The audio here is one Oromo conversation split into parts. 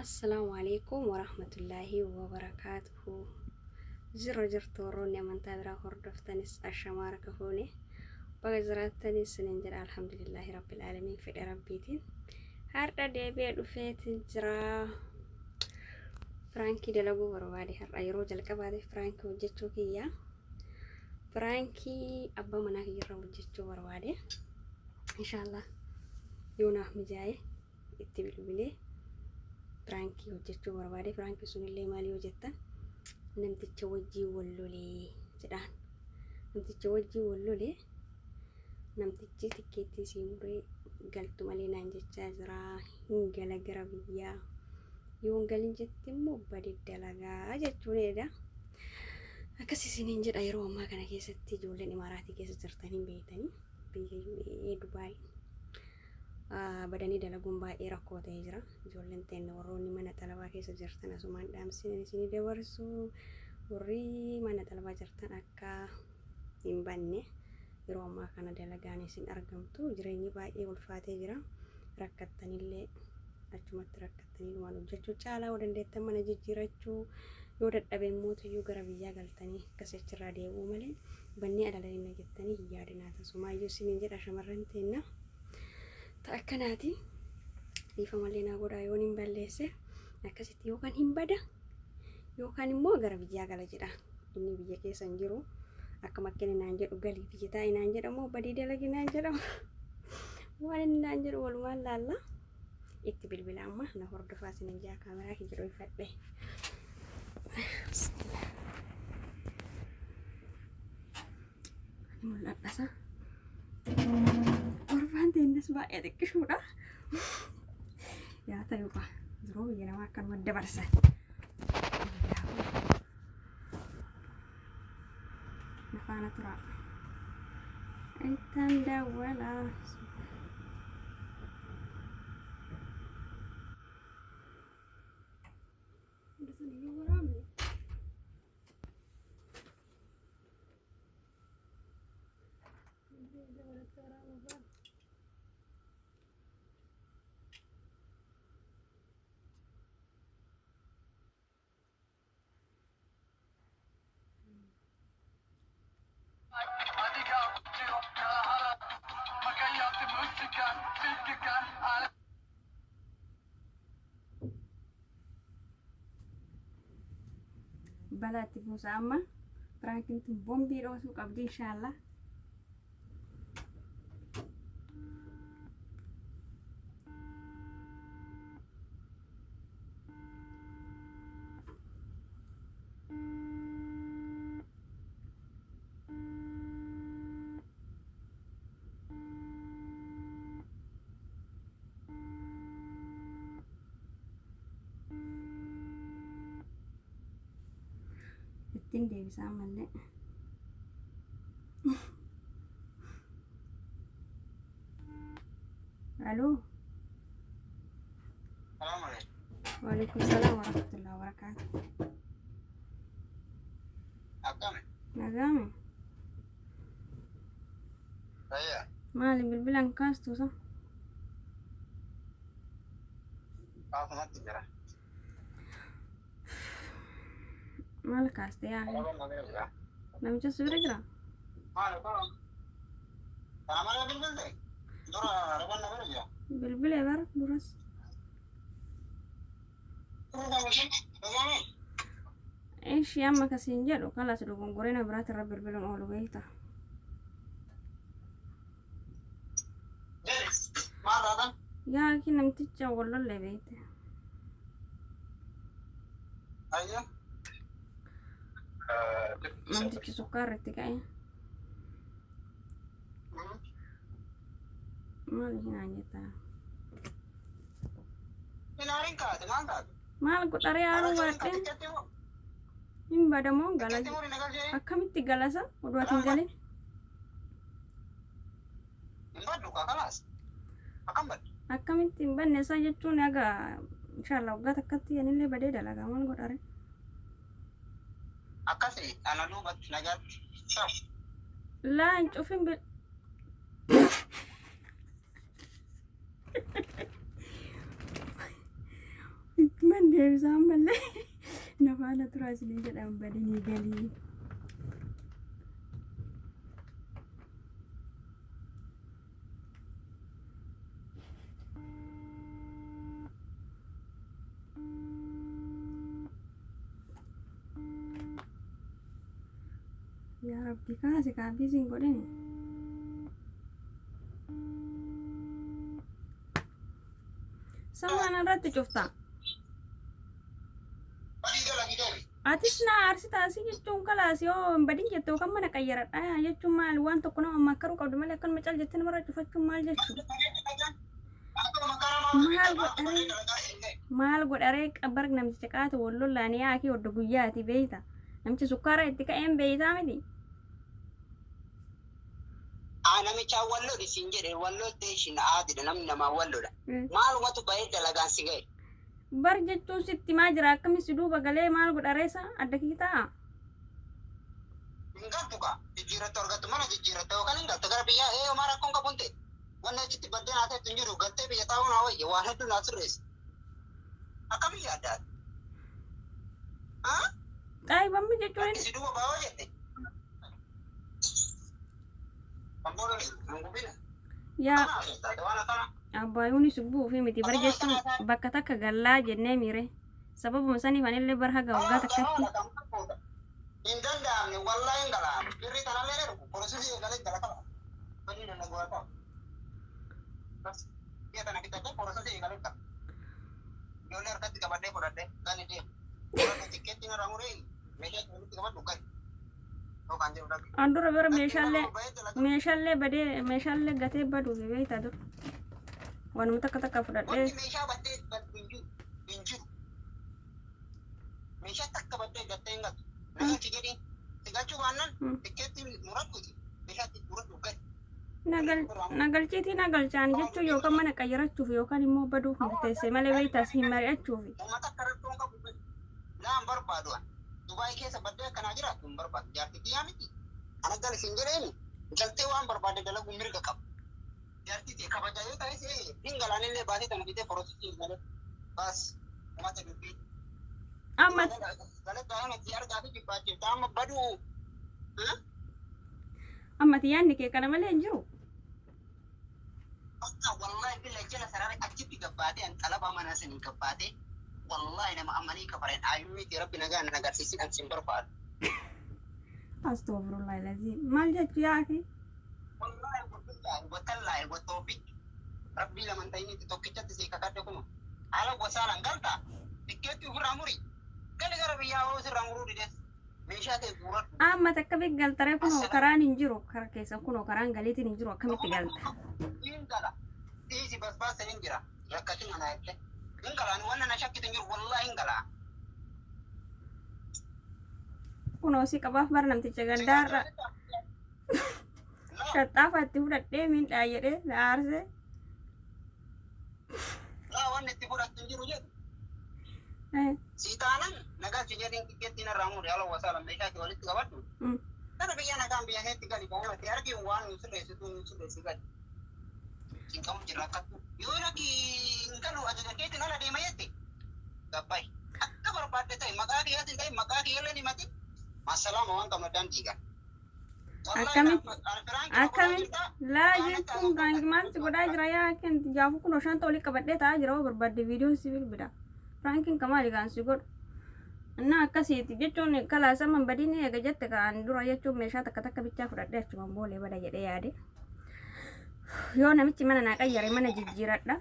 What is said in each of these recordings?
Assalaamu alaikum warahmatullaahi wabarakaatuhu. Jirra jirtu warroonni amantaa biraa hordoftanis ashamaa harka fuune baga jiraattanis isinin jedha alhamdulillaahi rabbil aalamiin fedha rabbiitiin. Har'a deebi'ee dhufeetiin jira. Piraankii dalaguu barbaade har'a yeroo jalqabaatiif piraankii hojjechuu kiyya. Piraankii abbaa manaa kiyyarra hojjechuu barbaade. Inshaallah yoo naaf mijaa'e itti bilbilee piraankii hojjechuu barbaade. Piraankii sunillee maal yoo jettan namticha wajjii wal lolee jedhaan. Namticha wajjii wal lolee namtichi tikkeettii sii muree galtu malee naan jechaa jira. Hin gala gara biyyaa. Yoo hin galin jette immoo bade dalagaa jechuun eeda. Akkas isiniin jedha yeroo ammaa kana keessatti ijoolleen imaaraatii keessa jirtan hin beektanii biyya UAE Dubaay badanii dalaguun baay'ee rakkoo ta'ee jira. Ijoolleen teenna warroonni mana xalabaa keessa jirtan asumaan dhaamsin isinii dabarsu warri mana xalabaa jirtan akka hin banne yeroo ammaa kana dalagaan isin argamtu jireenyi baay'ee ulfaatee jira. Rakkattanillee achumatti rakkattanii dhumaan hojjechuu caalaa yoo dandeettan mana jijjiirachuu yoo dadhabe immoo tuyyuu gara biyyaa galtanii akkas achirraa deebi'uu malee bannee adalalinna jettanii hin yaadinaa tasumaayyuu isiniin jedha shamarran teenna. Ta akkanaati dhiifamallee naa godhaa yoon hin balleesse akkasitti yookaan hin bada yookaan immoo gara biyyaa gala jedha. Inni biyya keessa hin jiru akkam akka inni naan jedhu galii biyya taa'i naan jedhamu badii dalagi naan jedhamu waan inni naan jedhu walumaan laalla. Itti bilbila amma na hordofaa isin ijaa kaameraa kiyya dhoyfadhe. Bismillah. Ani mul'adhasa. Torbaan teennes baay'ee xiqqishuudha. Yaa ta'u kaa yeroo biyya namaa akkanuma dabarsan. Na faana turaa. Ittaan daawwalaa. Hunda sana yoo waraabne. Balaa itti buusa amma piraankiin tun bombii dhoosuu qabdi inshaallah. Ittiin deebisaa ammallee. Aloo. Salaam alaikum. Waalaikum salaam warahmatullahi wabarakatuh. Akkami? Nagaame. Fayyaa. Maali bilbilaan kaastu sa? Kaasumatti jira. Maal kaaste yaa? Alaabaan na bira jira. Namicha si bira jira? Maali kun? Kana malee bilbilte? Dura alaabaan na bira jira. Bilbilee bar duras. Ishii amma kasiin jedhu kalas dogongoree na biraatti irra bilbiluun oolu beekta. Jedhi. Maal taatan? Yaa akii namticha wal lolle beekte. Ayya. Namtichi sukkaarra itti ka'e. Maal hinaan jettaa? Hinaarin kaate maal taate? Maal godharee aaruu baadhee hin badamoo gala akkamitti galasa oduu ati hin galin? Hin baddu kaa kalaas. Akkam baddu? Akkamitti hin banne isaa jechuun haga inshallah waggaa takkatti anillee badee dalagaa maal godhare? Akkasi ana duubatti nagaatti. Ciao. Laa hin cufin bil. Deebisaa ammallee na faana turaa isiniin jedhaan badinii galii. Yaa Rabbi kaase kaabbii siin godhini. Samaan irratti cufta. Badii dalagi deebi. Atis na aarsita asii jechuun kalaas yoo hin badin jette yookaan mana qayyaradha jechuun maal waan tokko nama makkaruu qabdu malee akkanuma cal jettee namarra cufachuun maal jechuudha. Maal godharee maal godharee bar namticha qaata wal lollaanii yaakii oddo guyyaati beeyta. Namichi sukkaara itti ka'een beeytaa miti. Haa namichaan wal loli siin jedhe wal loltee ishiin aadidha namni namaa wal lola. Maalumatu bahee dalagaan si ga'e. Bar jechuun sitti maa jira akkami si duuba galee maal godhareesa adda kii ta'a. Hin galtu kaa jijjiirrattu argattu mana jijjiirratta yookaan hin galta gara biyyaa ee homaa rakkoon qabu hin ta'e. Wanni achitti baddee naa ta'etu hin jiru galtee biyya taa'uu naa wayya waan hedduu naa sirreessa. Akkamiin yaadda ati? Haa? Xaayibammi jechuun Lakki si duuba baawoo jette. Kan booda hin gubina. yaa Akkana haasofta waan akkana. abbaayuun subbuu fi miti bar jechuun bakka takka gallaa jennee miire. Sababuma saniif anillee bar haga waggaa takkatti. Hin danda'amne wallahi hin gala'am. Birrii tanallee ni dhugu. Porosisii eegalee gala qaba. Badii dalagu haa ta'u. Bas biyya tana bitadhee porosisii eegalee gala. Ijoollee harkatti qabadhee fudhadhee gali deemu. Fudhadhu tikkeettii narraa muree meeshaa walitti qabadhu gali. Yookaan jedhu dhabi. An dura bara Lakki meeshaallee nama bahee dalagaa. meeshaallee badee meeshaallee gatee baduuf beektaa dur. Waanuma takka takka fudhadhee Wanti meeshaa baddee baddu hin jiru. Hin jiru. Meeshaa takka baddee gattee hin galtu. Na galchi jedhiin. Si galchuu baannaan tikkeettii muradhuuti. Meeshaa itti muradhu gali. Na galchiitii na galchaan jechuun yookaan mana qayyarachuuf yookaan immoo baduuf murteesse malee beektaa si hin mari'achuufi. Uummata akka rakkoon qabu gali. Laa hin barbaadu ani. Dubaay keessa baddee akkanaa jiraattu hin barbaadu. Jaartii tiyyaa miti. Ana gali siin jedheeni galtee waan barbaadde dalaguu mirga qaba. Jaartii tee kabajaa yoo ta'es hin galaanillee baatee tana fidee porosisii malee. Baas uummata dubbii. Amma amma yaadni kee kana malee hin jiru. Bakka wallahi billa jala sarara achitti gabbaatee an xalabaa manaa saniin gabbaatee wallahi nama amanii kafareen ayyuuti rabbi nagaa na agarsiisin an sin barbaadu. Astagfirullah lazim. Maal jechuu yaaki? Wallahi wabillahi watallahi watoofiq rabbii laman ta'initti tokkichatti sii kakadhe kuma haala wasaalan galta tikkeetti ofirraa muri gali gara biyyaa hoo sirraa muruu dides meeshaa ta'e guuradhu. Amma takka bik galtaree kunoo karaan hin jiru kara keessa kunoo karaan galiitiin hin jiru akkamitti galta? Hin gala. Dhiisi basbaasa hin jira. Rakkatin ana jette. Hin gala ani wanna na shakkitu hin jiru wallahi hin gala. Kunoo si qabaaf bara namticha gandaarra shaxxaafa itti fudhadhee miidhaa jedhee na aarsee. Laa wanni itti fudhattu hin jiru jedhu. Sii taanan nagaa si jedhin tikkeettiin irraa muri ala wasaala meeshaa kee walitti qabadhu. Gara biyya nagaan biyya keetti gali baay'ee argi waan nu sirreessitu nu sirreessi gali. Cinqamu jira akkattu. Yoo lakki hin galu ajaja keetiin ala deema jette gabbaay. Akka barbaadde ta'e maqaa kiyyaatiin ta'e maqaa kiyyallee ni mati. Masalaama waan qabnu addaan diigan. Akkamitti akkamitti laa jechuun piraanki maaltu godhaa jira yaa akkan jaafu kun shaanta olii qabadhee taa'aa jira yoo barbaadde viidiyoon si bilbila. Piraankiin kamaali kan si godhu. Innaa akkasiiti jechuun kalaas amma hin badin eega jette kaan dura jechuun meeshaa takka takka bichaa fudhadhee achumaan boolee bada jedhee yaade. Yoo namichi mana naa qayyare mana jijjiiradha.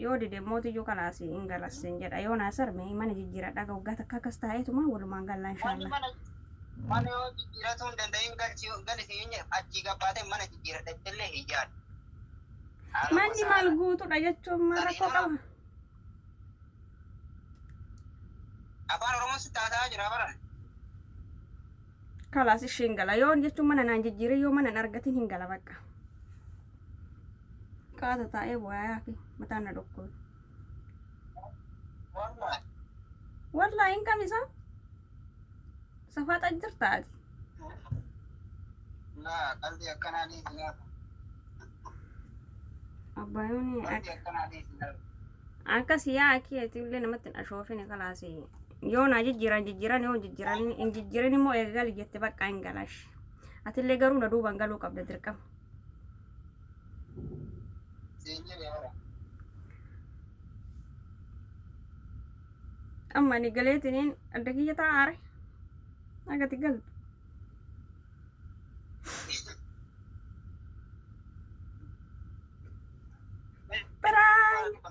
Yoo dide mootiyyuu kalaas hin galassin jedha. Yoo naa sarme mana jijjiiradha. Waggaa takka akkas taa'eetuma walumaan gallaa Wanni inshaallah. mana mana yoo jijjiiratuu hin danda'in galchi gali siin jedhe achii gabbaatee mana jijjiiradha jettellee hin yaadu. Haala Manni maal wasaala. guutuudha jechuun maal rakkoo qaba? Afaan Oromoo sitti haasa'aa jira baran. Kalaas isheen gala. Yoo jechuun mana naan jijjiiree yoo mana hin argatin hin gala bakka. Qaata taa'ee bu'aa yaaki mataan na dhukkube. Wallahi. Wallaahi hin kamisa. Safaaxa jirta ati. Laa qalbii akkanaa dhiisi laata. Abbaayuun Qalbii akkanaa dhiisi laata. Akkas yaa akii ati illee namatti hin ashoofine kalaasi. Yoo naa jijjiiran jijjiiran yoo jijjiiran hin jijjiirin immoo eegali jette bakka hin galash. Atillee garuu na duubaan galuu qabda dirqama. Siin jedhe bara. Amma ani galeetiniin adda kiyya taa'aare. Agati galtu. Prank!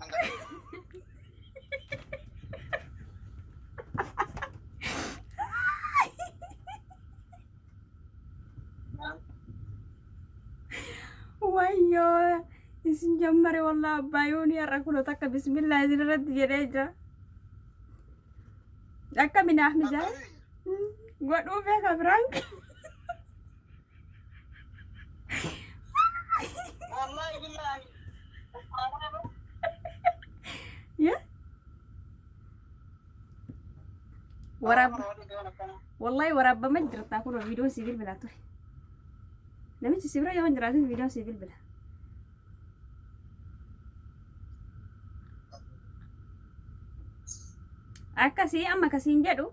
Wayyoo isin jammare wallah abbaa yoonii har'a kunoo takka bismillah isin irratti jedhee jira. Akka minaaf mijaa'e godhuu beeka prank. Wallahi billahi. Yeah. Waraabba wallahi waraabbama jirta kun viidiyoon sii bilbilaa ture. Namichi si bira yoo hin jiraatin viidiyoon sii bilbila. Akkasii amma akkasiin jedhu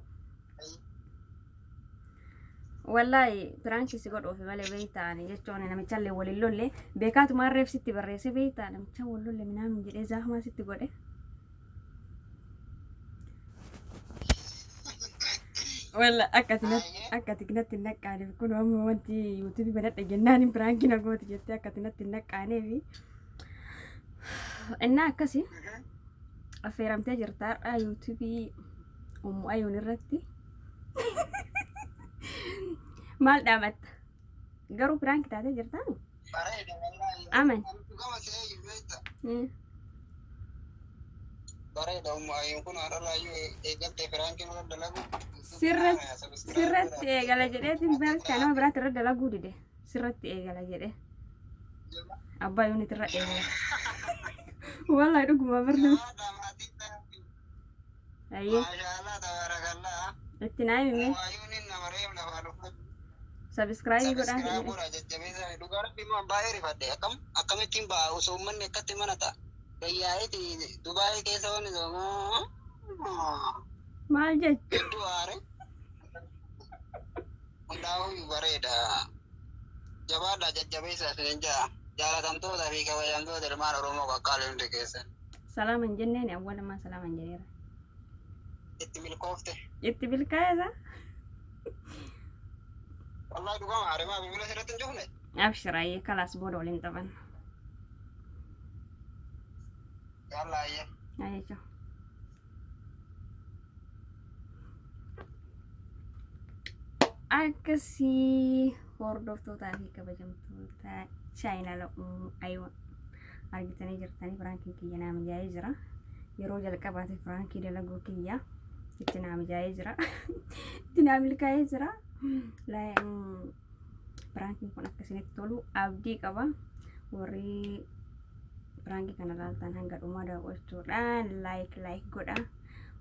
Wallaahi piraankii si godhuufi malee beektaa ani jechuun namichallee waliin lolle beekaatumaan reef sitti barreesse beektaa namicha wal lolle minaamin jedhee zaahumaa sitti godhe. Walla akka ati akka ati natti hin naqqaaneef kun amma wanti yuutuubii banadhe jennaan hin piraankii na gooti jettee akka ati natti hin naqqaaneef. Innaa akkasi affeeramtee jirta har'a yuutuubii Ummu Ayuun irratti. Maal dhaamatta? Garuu piraanki taatee jirtaa? Bareeda wallahi. Amen. Dhugama see beekta. Bareeda ummu ayyuun kun har'arraayyuu eegalte piraankiin irra dalagu. Sirratti eegala jedheetiin beektaa nama biraatti irra dalaguu dide. Sirratti eegala jedhe. Abbaa yoonit irra eegala. Wallahi dhuguma barnaa. Ayyee. Maashaallah tabarakallah. Itti naa himi mee. Ummu ayyuun nama reef lafaa dhufu. Sabiskiraayibii godhaa Sabiskiraayib jedhe. godhaa jajjabeessaa. Dhugaa rabbi immoo baay'ee rifadhe. Akkam akkamittiin ba'a osoo uummanni akkatti mana ta'a. Gayyaa'eeti Dubaayii keessa wanni ta'u. Maal jechu? Hedduu aare. Hundaa'uu bareeda. Jabaadhaa jajjabeessaa isinin ja'a. Jaalatamtoota fi kabajamtoota ilmaan Oromoo qaqqaalii hundi keessan. Salaama hin jenneeni awwalamaa salaama hin jedheera. Itti milkoofte. Itti milkaa'e isaa. Wallahi dhugama aremaa bilbila sirratti hin cufne. Abshir ayyee kalaas booda waliin taphanna. Yalla ayyee. Ayyee chao. Akkasii hordoftootaa fi kabajamtoota chaayinaala uumuu ayiwa argitanii jirtanii piraankiin kiyya naa mijaa'ee jira. Yeroo jalqabaatiif piraankii dalaguu kiyya itti naa mijaa'ee jira. Itti naa milkaa'ee jira. Piraankiin kun akka isinitti tolu abdii qaba. Warri piraankii kana laaltan hanga dhumaa daawwachuudhaan laayik laayik godha.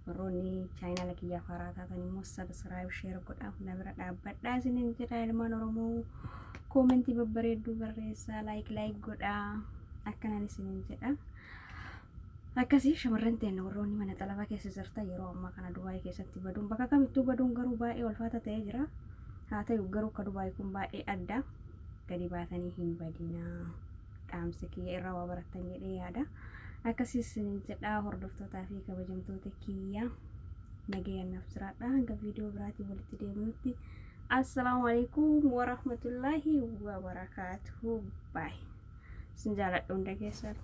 Warroonni chaayinaala kiyyaaf haaraa taatan immoo sabsiraayib sheer godha. Na bira dhaabbadhaa isiniin jedha ilmaan Oromoo. Koomentii babbareedduu barreessaa laayik laayik godha. Akkanaan isiniin jedha. Akkasii shamarran teenya warroonni mana xalabaa keessa jirtan yeroo ammaa kana Dubaayii keessatti baduun bakka kamittuu baduun garuu baay'ee ulfaata ta'ee jira. Haa ta'u garuu akka Dubaayii kun baay'ee adda. Gadi baatanii hin badinaa. Dhaamsa kiyya irraa waa barattan jedhee yaada. Akkasiis isiniin jedha hordoftootaa fi kabajamtoota kiyya nagayaan naaf jiraadha. Hanga viidiyoo biraatiin walitti deebinutti. Assalaamu alaikum warahmatullaahi wabarakaatuhu. Baay. Isin jaaladha hunda keessan.